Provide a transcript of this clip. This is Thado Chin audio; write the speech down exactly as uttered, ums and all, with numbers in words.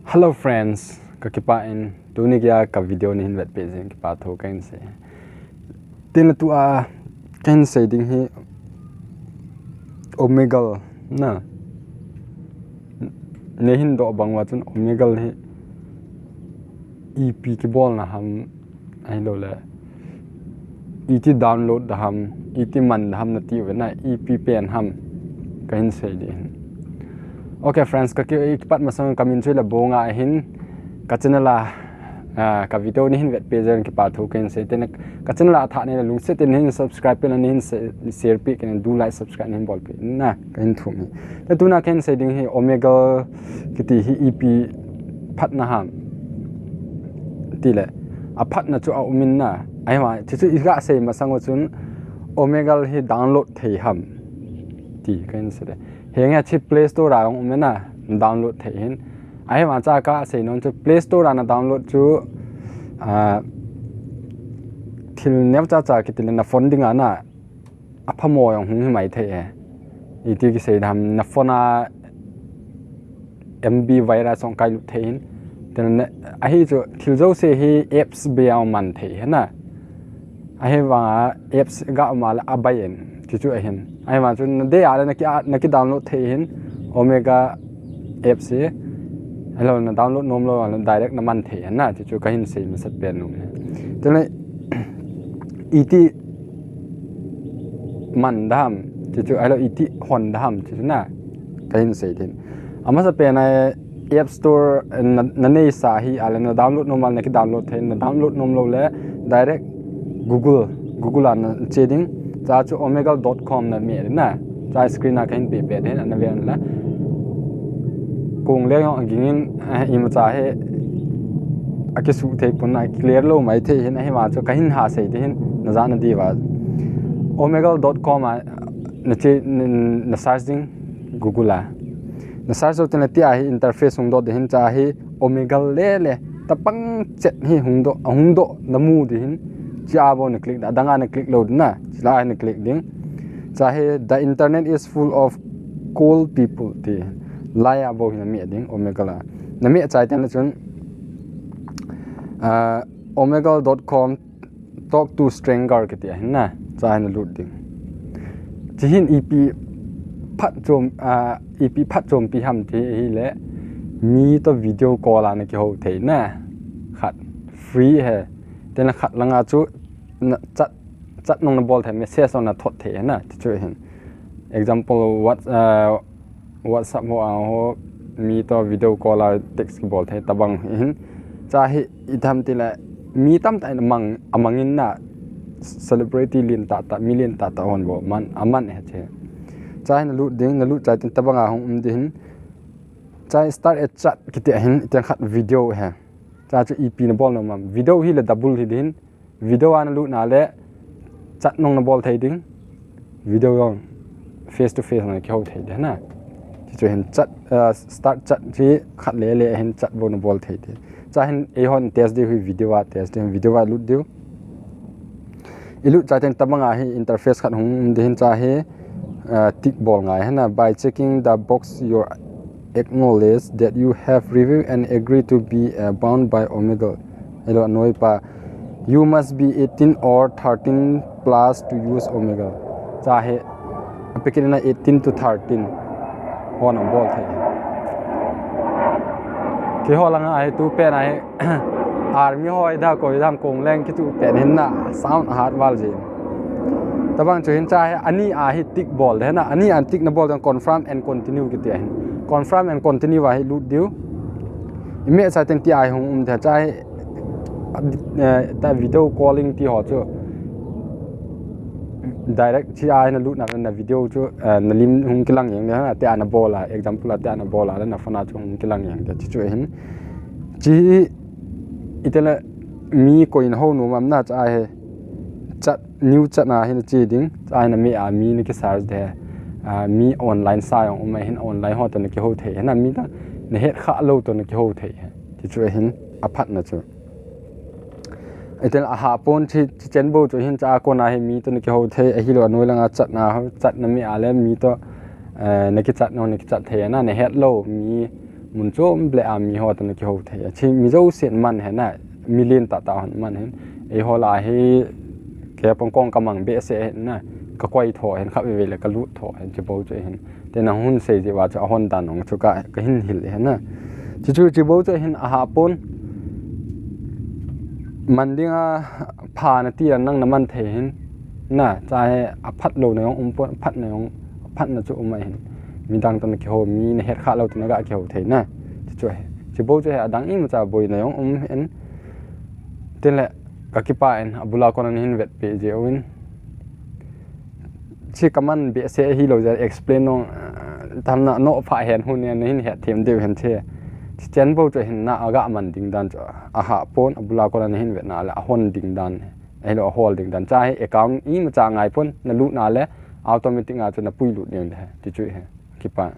Hello friends, ka kipah in tuni geiya ka video neihin vetpeh jeh in kipathu kahin sei. Tin, tua kahin sei ding hi Omegle na, neihin doh bang uva chun Omegle hi ipi kibolna ham, ahilouleh iti download da ham, iti man da ham nati uve na, ipi pen ham, kahin sei ding ahin. Okay friends, ka ki, kipat masang kamin chu Lalbonga ahin, ka channel a, ah, ka video neihin vetpeh jeh in kipathu kahin sei. Tin, ka channel a athah nei le lungset in neihin subscribe peh le neihin se-, share peh kit in, do like, subscribe neihin bolpeh in na, kahin thum e. Tin, tuna kahin sei ding hi Omegle kiti hi ipi phatna ham tile, aphatna chu aum in na, ahivang chu, chu iga sei masang u chun Omegle hi download thei ham ti kahin sei le. Henge, chu Play Store a jong um in na, download thei ahin. Ahivang chu kasei nom chu Play Store a na download chu, ah, thil neocha cha kiti le na phone dinga na aphamo jong hung hi maithei e. Iti kisei ding ham, na phone a M B virus jong kailut thei ahin. Tin, ahi chu thil jouse hi apps beiya man thei ahi na. Ahivanga apps ga um a le abai in, chuchu ahin. Ahivang chu nadei a le naki, naki download thei ahin, Omegle apps hi. Ahilou na download nom lou a le direct naman thei ahi na, chuchu kahin sei masat pen nom e. Tin, iti man da ham, chuchu ahilou iti hon da ham, chuchu na kahin sei ding. Amasa pen a App Store na, naneisa hi a le na download nom a le naki download thei, na download nom lou le direct Google, Google a nache ding, chua chu omegle dot com nameh ding na, chua screen a kahin peh peh ding, ana ve un la. Kong le jong aging in, eh, imacha hi akisuh thei pon, aclear lou maithei ahin, ahivang chu kahin ha sei ding ahin, najah na diuva. Omegle dot com a nache, na, na search ding Google a. Na search jou teng le tia hi interface hung doh ding ahin, chua hi Omegle le le, tabang chet hi hung doh, ahung doh namu ding ahin, chua bou na click ding, adang a na click lou ding na, chulai hi na click ding. Chua hi, "The internet is full of cool people," ti. Lai a bou hi nameh ding, Omegle a. Nameh chai teng le chun, ah, omegle dot com, talk to stranger kiti ahin na, chua hi nalut ding. Chuhin ipi phatchom, ah, ipi phatchompi ham ti ahile, mi toh video call a nakihou thei na, khat free ahi. Tin, khat langa chu na chat, chat nung nabol thei, message nung nathot thei ahi na, chuchu ahin. Example, what, ah, WhatsApp ho a ho, mi toh video call a text kibol thei tabang ahin. Chua hi iti ham tile, mi tamtah in amang, amang in na, celebrity lentah tah, mi lentah tah hon bou, man, aman ahi chu. Chua hi nalut ding, nalut chai teng tabang a hung um ding ahin. Chua hi start a chat kiti ahin, iti khat video ahi. Chua chu ipi nabol nom ham. Video hi le double hi ding ahin. Video a nalut na le chat nung nabol thei ding. Video jong face to face nakihou thei ding ahi na. Chuchu ahin chat, ah, start chat chu khat le le ahin chat bou nabol thei ding. Chua hin eihon test diu hi video a test ding, video a lut diu. Ilut chai teng tabang a hi interface khat hung um ding ahin, chua hi, ah, tick bol ngai ahi na, by checking the box you acknowledge that you have reviewed and agree to be, uh, bound by Omegle. Ahilou anoi pa, "You must be eighteen or thirteen plus to use Omegle." Chua hi, apekit na eighteen to thirteen. Hon abol thei. Keiho langa hi tu pen a hi, army ho hi da, koi dam kong leng kitu pen ahin na, sound ahat val jin. Tabang chu hin chua hi, ani a hi tick bol ding ahi na, ani a tick nabol ding confirm and continue kiti ahin. Confirm and continue a hi lut diu. Imeh chai teng tia hi hung um ding ahi, chua hi, eh, ta video calling ti ho chu. Direct chua hi nalut na le na video chu, eh, nalim hung kilang jeng ding ahi na, tia nabol a, example a tia nabol a le na phone a chu hung kilang jeng ding ahi, chuchu ahin. Chu hi, iti le mi koi nahou nom ham na, chua hi chat, new chat a hi nache ding, chua hi nameh a mi naki search ding, ah, mi online sa jong um ahin online ho toh nakihou thei ahi na, mi toh nahet khah lou toh nakihou thei ahi, chuchu ahin aphatna chu. Iti le ahapon chu, chuchen bou chu hin chua kona hi mi toh nakihou thei, ahilou anoi langa chat na, chat nameh a le mi toh, eh, naki chat nau, naki chat thei ahi na, nahet lou mi Mun chom le a mi ho toh na kihou thei. Hiche mi jousen man ahi na, mi lentah tah hon man ahin. Eiho lah a hi kei pang kong kamang behseh ahin na, kakoi tho ahin, khatvei vei le kalut tho ahin, hiche bou chu ahin. Te nang hung sei jeh uva chu ahon dan jong chu ka, kahin hil ahi na. Hiche chu, hiche bou chu ahin ahahpon. Man dinga pha nati a nang naman thei ahin. Na, chua hi aphat louna jong umpon, aphatna jong, aphatna chu um ahin. Midang toh na kihou, mi nahet khah lou toh naga kihou thei na. Hiche chu ahi. Hiche bou chu ahi, adang imacha boina jong um ahin. Tin le, kakipah in, abul a kona nahin vetpeh jeh uvin. Hiche kaman behseh ahilou jeh a explain jong, ah, tamna nophah hen hun nia nahin hetthem diu ahin hiche. Hiche chen bou chu ahin na aga man ding dan chu ahahpon, abul a kona nahin vetna le ahon ding dan, ahilou ahol ding dan. Chua hi account imacha ngaipon, nalutna le automatic a chu napuilut ding ahi. Hiche chu ahi. Kipah.